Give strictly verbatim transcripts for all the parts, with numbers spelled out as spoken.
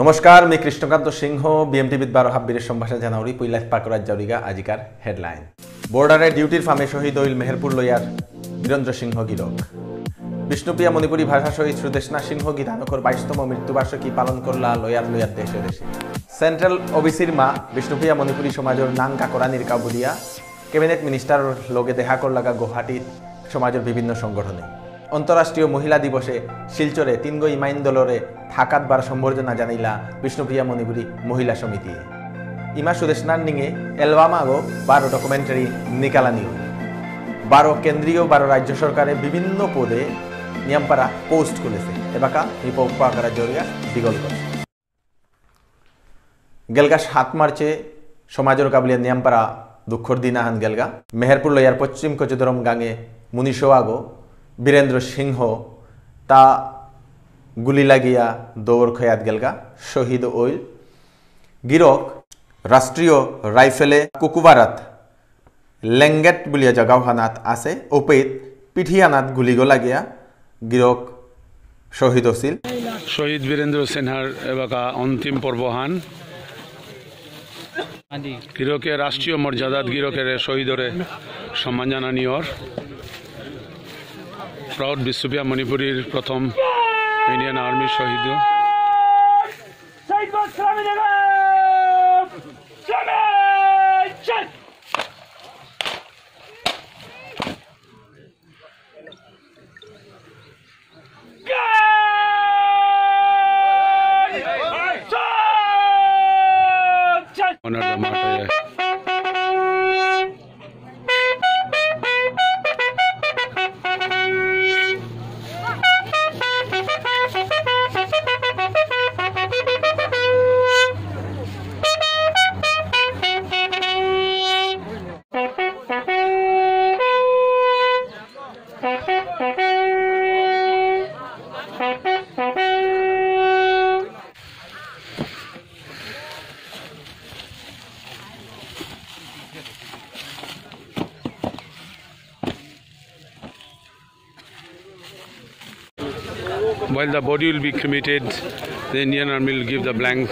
নমস্কার, মি কৃষ্ণকান্ত সিংহ, বিএমটিভিত বারো হাব্বিরে সম্ভাষা জানাউরি। পইলা পাকরাত যাউরিগা আজিকার হেডলাইন। বর্ডারে ডিউটির ফামে শহীদ হইল মেহেরপুর লয়ার বীরেন্দ্র সিংহ গিরক। বিষ্ণুপ্রিয়া মণিপুরী ভাষা শহীদ সুদেষ্ণা সিংহ গীতানকর বাইশতম মৃত্যুবার্ষিকী পালন করলা লয়ার লয়ার দেশে দেশে। সেন্ট্রাল ওবিসির মা বিষ্ণুপ্রিয়া মণিপুরী সমাজর নাং কাকরানির কাবুলিয়া ক্যাবিনেট মিনিস্টারর লগে দেখা করলাগা গুয়াহাটিত সমাজর বিভিন্ন সংগঠনে। আন্তঃরাষ্ট্রীয় মহিলা দিবসে শিলচরে তিনগো ইমাইন দলরে থাকাত বার সম্বর্ধনা জানাইলা বিষ্ণুপ্রিয়া মণিপুরী মহিলা সমিতি। ইমা সুদেষ্ণার নিঙে অ্যালবাম আগো বারো ডকুমেন্টারি নিকালানি হল। বারো কেন্দ্রীয় বারো রাজ্য সরকারে বিভিন্ন পদে নিয়ামপারা পোস্ট খুলেছে। এবাকা মি পৌ পাকরাত যাউরিগা দীঘল করে। গেলগা সাত মার্চে সমাজর কাবুলিয়া নিয়ামপারা দুঃখর দিন আহান গেলগা। মেহেরপুর লয়ার পশ্চিম কচুদরম গাঙে মুনিশো আগো বীরেন্দ্র সিংহ তা গুলি লাগিয়া দৌড় খয়াত গেলগা, শহীদ ওইল। গিরক রাষ্ট্রীয় রাইফেলে কুকুবারাত লেঙ্গেট বুলিয়া জাগাও হানাত আছে, ওপেত পিঠিয়ানাত গুলিগো লাগিয়া গিরক শহীদ অসিল। শহীদ বীরেন্দ্র সিনহার এবাকা অন্তিম পর্বহান। গিরকে রাষ্ট্রীয় মর্যাদাত গিরকের শহীদরে সম্মান জানানি অর। Proud বিষ্ণুপ্রিয়া মণিপুরীর প্রথম ইন্ডিয়ান আর্মি শহীদ। While the body will be cremated, the Indian Army will give the blank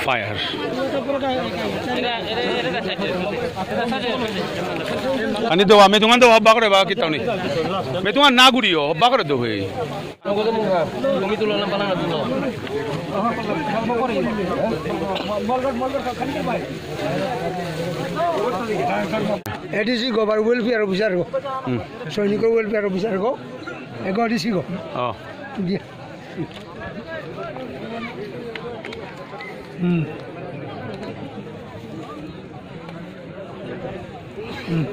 fire. Ani do, me tungan do, hobba kore ba kita ni. Me tungan na guri yo, hobba kore do he. ADC গো, বারো welfare officer গো। হুম। সৈনিক welfare officer গো। এগো এডিসি গো। ও। জি। হুম। হুম।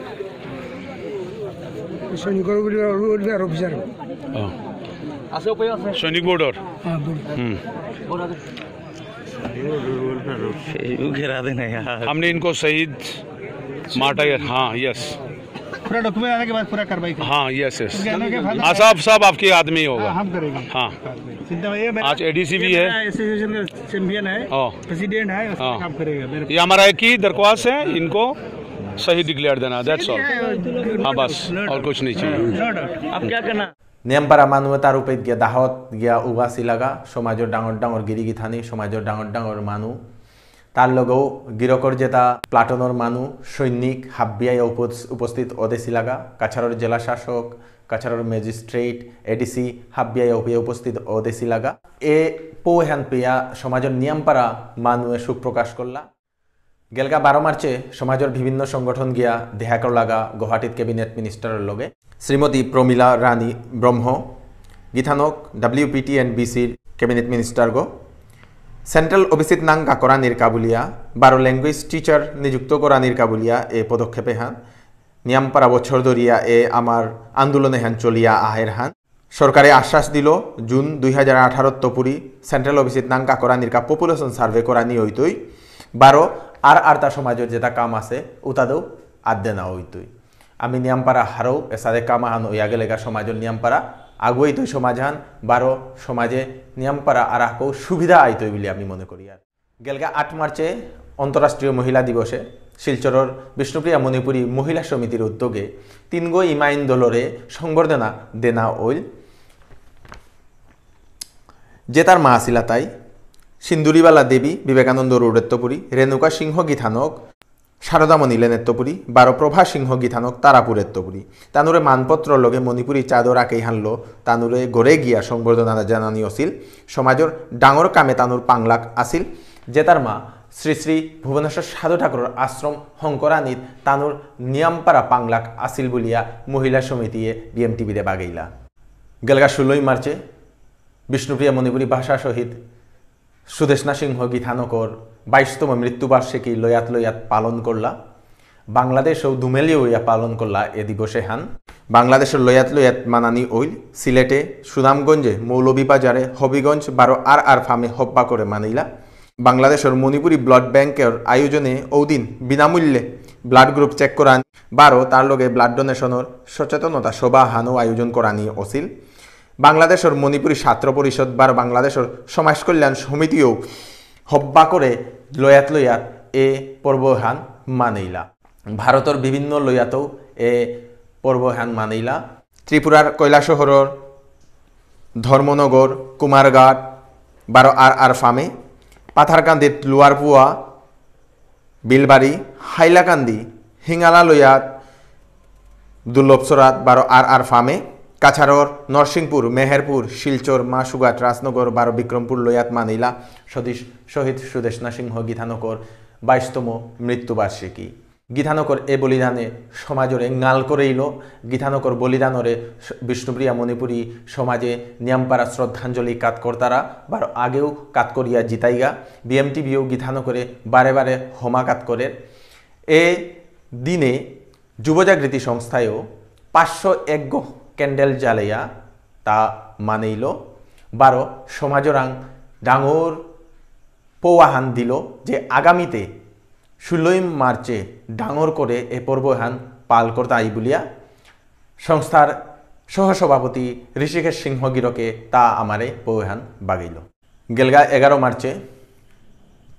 সৈনিক welfare officer. ও। আছে, উপায় আছে। সৈনিক বর্ডার। হ্যাঁ, বর্ডার। হুম। এই ঘেরা দেন यार। हमने इनको शहीद मार्टायर, हाँ, यस। पूरा डॉक्यूमेंट आने के बाद पूरा कार्रवाई करेंगे। हाँ, यस, यस। क्योंकि आने के बाद हाँ, सब, सब आपके आदमी होगा। हाँ, हम करेंगे। हाँ। चिंता मत, ये मेरा, आज एडीसी भी है। एसोसिएशन का चैंपियन है, हाँ। प्रेसिडेंट है, उसका हाँ। काम करेगा। मेरे ये हमारा एक ही दरख्वास्त है, इनको शहीद डिक्लेयर देना, that's all। हाँ, बस, और कुछ नहीं चाहिए। No doubt। अब क्या करना? নিয়ামপারা মানুয়ে তার উপেত গিয়া দাহত গিয়া উবা সিলাগা, সমাজর ডাঙর ডাঙর গিরি গিথানি, সমাজর ডাঙর ডাঙর মানু। তার লগেও গিরকর যেতা প্লাটুনর মানু, সৈনিক, হাব্বিয়াই উপস-, উপস্থিত অদে সিলাগা, কাছাড়র জেলা শাসক, কাছাড়র ম্যাজিস্ট্রেট, এডিসি, হাব্বিয়াই অপিয়া উপস্থিত অদে সিলাগা। এ পৌ এহান পেয়া সমাজর নিয়ামপারা মানুয়ে শোক প্রকাশ করলা। গেলগা বারো মার্চে সমাজর বিভিন্ন সংগঠন গিয়া দেহা করলাগা গুয়াহাটিত ক্যাবিনেট মিনিস্টারর লগে। শ্রীমতী প্রমীলা রানী ব্রহ্ম, গিথানক ডাব্লিউপিটি এন্ড বিসির ক্যাবিনেট মিনিস্টার গো। সেন্ট্রাল ওবিসিত নাং কাকরানির কাবুলিয়া, বারো ল্যাঙ্গুয়েজ টিচার নিযুক্ত করানির কাবুলিয়া এ পদক্ষেপে হান। নিয়ামপারা বছর ধরিয়া এ আমার আন্দোলনে হান চলিয়া আহের হান। সরকারে আশ্বাস দিল, জুন দুই হাজার আঠারো তপুরি সেন্ট্রাল ওবিসিত নাং কাকরানির কা পপুলেশন সার্ভে করানি হইতই। বারো আর আরতা সমাজর যেতা কাম আছে, উতাদেও আদে না হইতই। আমি নিয়ামপারা হারৌ এসাদে কাম আহান হইয়া গেলেগা সমাজর নিয়ামপারা আগুয়াইতই সমাজ হান, বারো সমাজে নিয়ামপারা আর আকো সুবিধা আইতই বুলি আমি মনে করি। আর গেলগা আট মার্চে আন্তঃরাষ্ট্রীয় মহিলা দিবসে শিলচরর বিষ্ণুপ্রিয়া মণিপুরী মহিলা সমিতির উদ্যোগে তিনগো ইমাইন দলরে সংবর্ধনা দেনা অইল। যেতার মা আসিলা তাই সিন্দুরিবালা দেবী বিবেকানন্দ রোডেত্ত পুরি, রেণুকা সিংহ গিথানক সারদামণি লেনেত্ত পুরি, বারো প্রভা সিংহ গিথানক তারাপুরেত্ত পুরি। তানুরে মানপত্র লগে মণিপুরী চাদর আকেইহানলো তানুরে ঘরে গিয়া সংবর্ধনা জানানি অসিল। সমাজর ডাঙর কামে তানুর পাংলাক আসিল। যেতার মা শ্রী শ্রী ভুবনেশ্বর সাধু ঠাকুরর আশ্রম হংকরানিত তানুর নিয়ামপারা পাংলাক আসিল বুলিয়া মহিলা সমিতিয়ে বিএমটিভিরে বাগেইলা। গেলগা ষোলোই মার্চে বিষ্ণুপ্রিয়া মণিপুরী ভাষা শহীদ সুদেষ্ণা সিংহ গিথানকর বাইশতম মৃত্যুবার্ষিকী লয়াত লয়াত পালন করলা। বাংলাদেশও ধুমেলিও ইয়া পালন করলা এ দিবসে হান। বাংলাদেশর লয়াত লয়াত মানানি অইল। সিলেটে, সুনামগঞ্জে, মৌলভীবাজারে, হবিগঞ্জ, বারো আর আর ফামে হব্বা করে মানিলা। বাংলাদেশর মণিপুরী ব্লাড ব্যাংকর আয়োজনে ঔদিন বিনামূল্যে ব্লাড গ্রুপ চেক করান, বারো তার লগে ব্লাড ডোনেশনর সচেতনতা সভা হানও আয়োজন করানি অসিল। বাংলাদেশর মণিপুরী ছাত্র পরিষদ বারো বাংলাদেশর সমাজ কল্যাণ সমিতিও হব্বা করে লয়াত লয়াত এ পর্ব হান মানেইলা। ভারতর বিভিন্ন লয়াতও এ পর্ব হান মানেইলা। ত্রিপুরার কৈলাসহরর ধর্মনগর, কুমারঘাট, বারো আর আর ফামে, পাথারকান্দির লোয়ারপুয়া, বিলবাড়ি, হাইলাকান্দি, হিঙ্গালা লয়াত, দুর্লভছড়াত, বারো আর আর ফামে, কাছাড়র নরসিংপুর, মেহেরপুর, শিলচর, মাসুঘাট, রাজনগর, বারো বিক্রমপুর লয়াত মানিলা সতীশ, শহীদ সুদেষ্ণা সিংহ গিথানকর বাইশতম মৃত্যুবার্ষিকী। গিথানকর এ বলিদানে সমাজরে ঙাল করেইল। গিথানকর বলিদানরে স-, বিষ্ণুপ্রিয়া মণিপুরী সমাজে নিয়ামপারা শ্রদ্ধাঞ্জলি কাত করতারা, বারো আগেও কাত করিয়া জিতাইগা। বিএমটিভিও গিথানকরে বারে বারে হমা কাত করের। এ দিনে যুব জাগৃতি সংস্থায়ও পাঁচশো এক গো ক্যান্ডেল জ্বালাইয়া তা মানেইল। বারো সমাজরাং ডাঙর পৌ আহান দিল যে আগামীতে ষোলোই মার্চে ডাঙর করে এ পর্ব এহান পাল করতাই বুলিয়া সংস্থার সহসভাপতি ঋষিকেশ সিংহ গিরকে তা আমারে পৌ এহান বাগিল। গেলগা এগারো মার্চে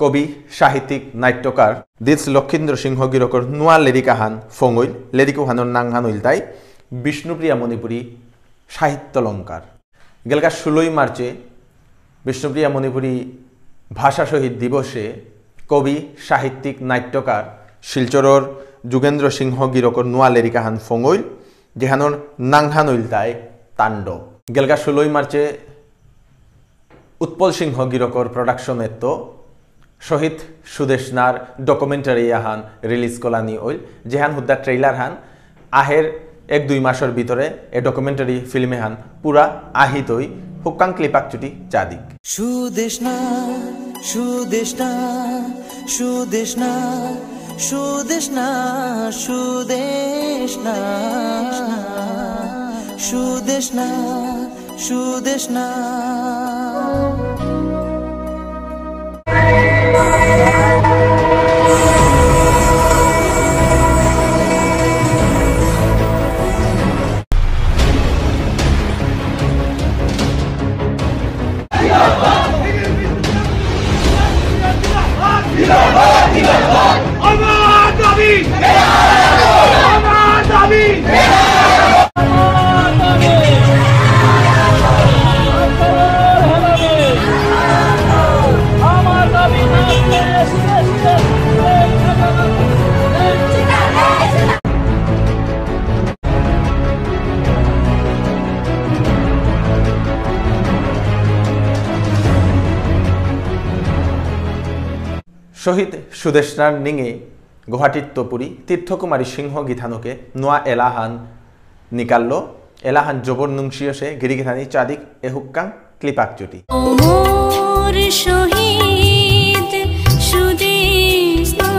কবি, সাহিত্যিক, নাট্যকার দিস লক্ষীন্দ্র সিংহ গিরকর নুয়া লেরিক আহান ফঙইল, লেরিক উহানর নাঙহান ইলতাই বিষ্ণুপ্রিয়া মণিপুরী সাহিত্য অলংকার। গেলগা ষোলোই মার্চে বিষ্ণুপ্রিয়া মণিপুরী ভাষা শহীদ দিবসে কবি, সাহিত্যিক, নাট্যকার শিলচরর যুগেন্দ্র সিংহ গিরকর নুয়া লেরিক আহান ফঙইল, যেহানর নাঙহান ইলতাই তাণ্ডব। গেলগা ষোলোই মার্চে উৎপল সিংহ গিরকর প্রোডাকশনেত্ত শহীদ সুদেষ্ণার ডকুমেন্টারি আহান রিলিজ করানি অইল, যেহান হুদ্দা ট্রেইলার হান আহের এক দুই মাসর ভিতরে এ ডকুমেন্টারি ফিল্ম এহান পুরা আহিতই। হুক্কাং ক্লিপ আকচুটি চাদিক। সুদেষ্ণা, সুদেষ্ণা, সুদেষ্ণা, সুদেষ্ণা, সুদেষ্ণা, সুদেষ্ণা, সুদেষ্ণা। আমার দাবি! আমার দাবি! শহীদ সুদেষ্ণার নিঙে গুয়াহাটিত্ত পুরি তীর্থকুমারী সিংহ গিথানকে নুয়া এলাহান নিকাললো। এলাহান জবর নুংশিয়সে গিরি গিথানি চাদিক এ হুক্কাং ক্লিপ আকচুটি। অমর শহীদ সুদেষ্ণাতি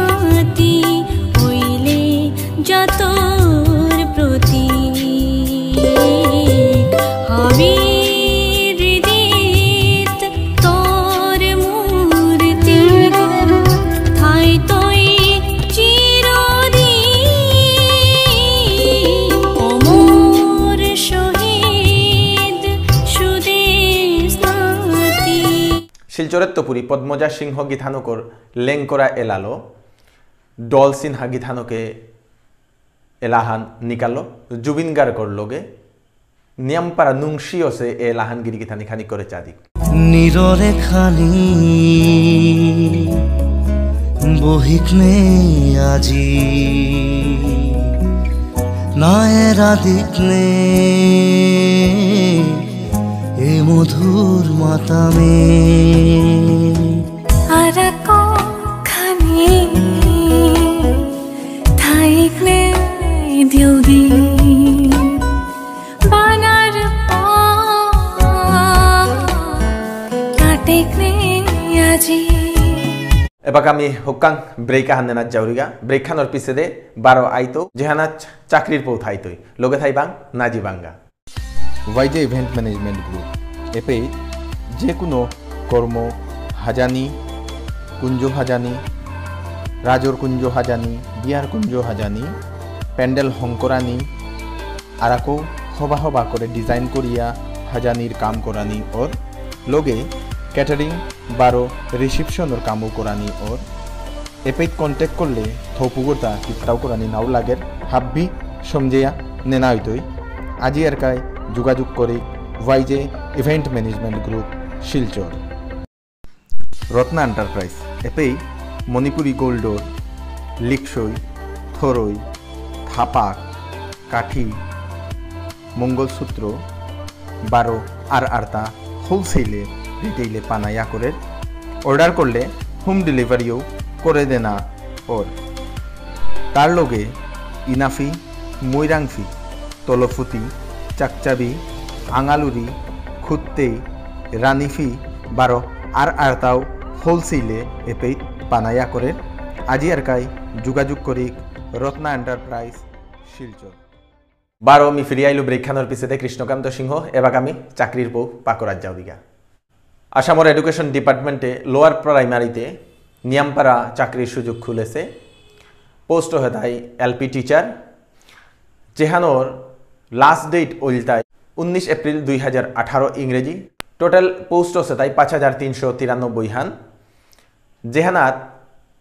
অইলে জাতর প্রতি। হাবির হৃদিত তোর মূর্তি গো, থাইতই চিরদিন। অমর শহীদ সুদেষ্ণাতি। শিলচরেত্ত পুরি পদ্মজা সিংহ গিথানকর লেংকরা এলালো ডল সিনহা গিথানকে এলাহান নিকালো জুবিন গার্গর লগে। নিয়ামপারা নুংশিয়সে এ এলাহান গিরি গিথানি খানি করে চাদিক। নিররে খানি বহিকনে আজি, নায়েরা দিকনে এ মধুর মাতামে। আরাকো খানি থাইকনে দিউদি বানার পা কাটেকনে আজি। এবাকা আমি হুকাং break আহান নেনা যাউরিগা। Break হানর পিছেদে বারো আইতৌ, যেহানাত চাকরির পৌ থাইতই। লগে থাইবাং, না যিবাংগা। ওয়াইজে Event Management Group এপে যে কোনো কর্ম হাজানি, কুঞ্জ হাজানি, রাজর কুঞ্জ হাজানি, বিয়ার কুঞ্জ হাজানি, প্যান্ডেল হংকরানি, আরাকো হবা হবা করে design করিয়া হাজানির কাম করানি অর, লগে catering বারো reception র কামও করানি অর। এপেইত contact করলে থৌপুগরতা কিত্তাও করানি নাও লাগের, হাব্বি সমঝেয়া নেনা অইতই। আজি এরকাই যোগাযোগ করি ওয়াইজে Event Management Group, Silchar. Ratna Enterprise এপেই মণিপুরী gold র লিকসই, থরই, থাপাক, কাঠি, মঙ্গলসূত্র, বারো আর আরতা wholesale এ retail এ পানা ইয়া করের। Order করলে home delivery ও করে দেনা অর। তার লগে ইনাফি, মৈরাংফি, তলফুতি, চাকচাবি, আঙালুরি, খুত্তেই, রানিফি, বারো আর আরতাও wholesale এ এপেই পানা ইয়া করের। আজি এরকাই যোগাযোগ করি রত্না Enterprise, শিলচর। বারো মি ফিরি আইলু break হানর পিছেদে কৃষ্ণকান্ত সিংহ, এবাকা আমি চাকরির পৌ পাকরাত যাউরিগা। আসামর Education Department এ lower primary তে নিয়ামপারা চাকরির সুযোগ খুলেছে। Post হেতাই L P teacher, যেহানর last date ইলতাই উনিশ এপ্রিল দুই হাজার আঠারো ইংরেজি। Total post হেতাই পাঁচ হাজার তিনশো তিরানব্বই হান। যেহানাত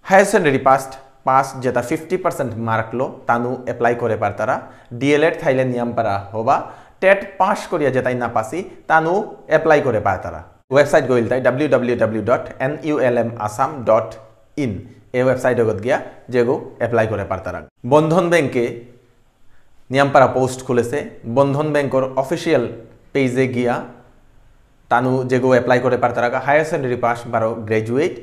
higher secondary pass, pass যেতা fifty percent mark লো, তানু apply করে পারতারা। D L Ed থাইলে নিয়ামপারা হবা, TET pass করিয়া যেতাই না পাসি, তানু apply করে পারতারা। Website গ ইলতাই W W W dot N U L M Assam dot in। এ website গত গিয়া যেগো apply করে পারতারা। বন্ধন ব্যাংকে নিয়ামপারা post খুলেছে। বন্ধন ব্যাংকর official page এ গিয়া তানু যেগো apply করে পারতারাগা, higher secondary pass বারো graduate,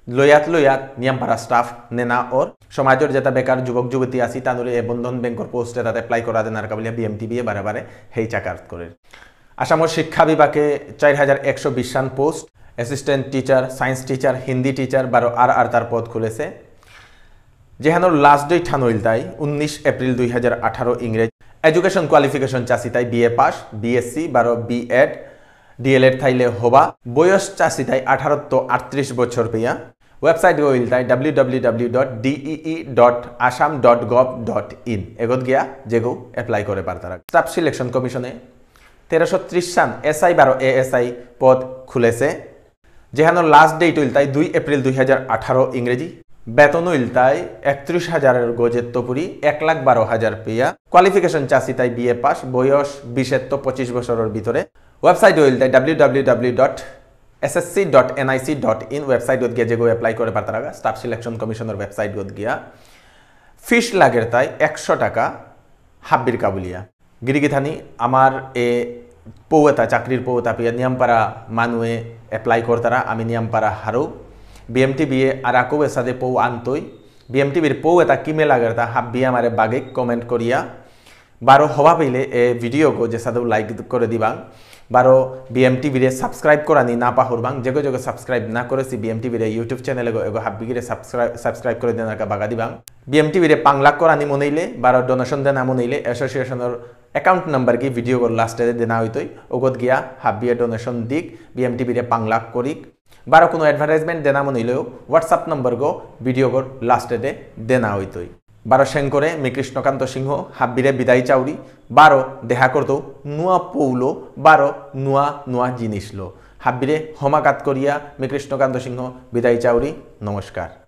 লয়াত লয়াত নিয়ামপারা staff নেনা অর। সমাজর যেতা বেকার যুবক যুবতী আসি, তানুরে এ বন্ধন ব্যাংকর post এ তাতে apply করা দেনার কাবুলিয়া B M T B এ বারে বারে হেই চাকার করে। আসামর শিক্ষা বিভাগে চার হাজার একশো বিশ হান post, assistant teacher, science teacher, Hindi teacher, বারো আর আরতার পদ খুলেছে। যেহানর last date হান ইলতাই উনিশ এপ্রিল দুই হাজার আঠারো ইংরেজি। Education qualification চাসিতাই B A pass, B S C, বারো B Ed, D L Ed থাইলে হবা। বয়স চাসিতাই আঠারো তো আটত্রিশ বছর পেয়া। Website গ ইলতাই W W W dot D E E dot Assam dot gov dot in। এগত গিয়া যেগো apply করে পারতারা। Staff Selection Commission এ তেরোশো ত্রিশ হান S I বারো A S I পদ খুলেছে। যেহানর last date ইলতাই দুই এপ্রিল দুই হাজার আঠারো ইংরেজি। বেতন ইলতাই একত্রিশ হাজারর গজেত্ত পুরি, এক লাখ বারো হাজার পেয়া। Qualification চাসিতাই B A pass, বয়স বিশেত্ত পঁচিশ বছরর ভিতরে। Website ইলতাই W W W dot S S C dot N I C dot in। Website গত গিয়া যেগো apply করে পারতারাগা, Staff Selection Commission র website গত গিয়া। Fees লাগের তাই একশো টাকা হাব্বির কাবুলিয়া। গিরিগিথানি আমার এ পৌতা, চাকরির পৌতা পেয়া নিয়ামপারা মানুয়ে apply করতারা, আমি নিয়ামপারা হারৌ। B M T B এ আর আকো এসাদে পৌ আনতই। B M T B র পৌ এতা কিমে লাগের তা হাব্বি আমারে বাগে comment করিয়া। বারো হবা পেলে এ video গো যেসাদেউ like করে দিবাং। বারো B M T B রে subscribe করানি না পাহুরবাং। যেগো যেগো subscribe না করেসি B M T B রে YouTube channel গো এগো হাব্বিগিরে subscribe, subscribe করে দেনার কা বাগা Dibang. B M T B রে পাংলাক করানি মনেইলে, বারো donation দেনা মনেইলে, association র account number কি video গর last এ দেনা হইতই, ওগত গিয়া হাবিয়ে donation দিক, B M T B রে পাংলাক করিক। বারো কোনো advertisement দেনা মনেইলেও WhatsApp number গো video গর last এ দেনা হইতই। বারো সেন করে মি কৃষ্ণকান্ত সিংহ হাব্বিরে বিদায় চাউরি, বারো দেহা করতো নুয়া পৌলো, বারো নুয়া নুয়া জিনিস লো। হাব্বিরে হমাকাত করিয়া মি কৃষ্ণকান্ত সিংহ বিদায় চাউরি। নমস্কার।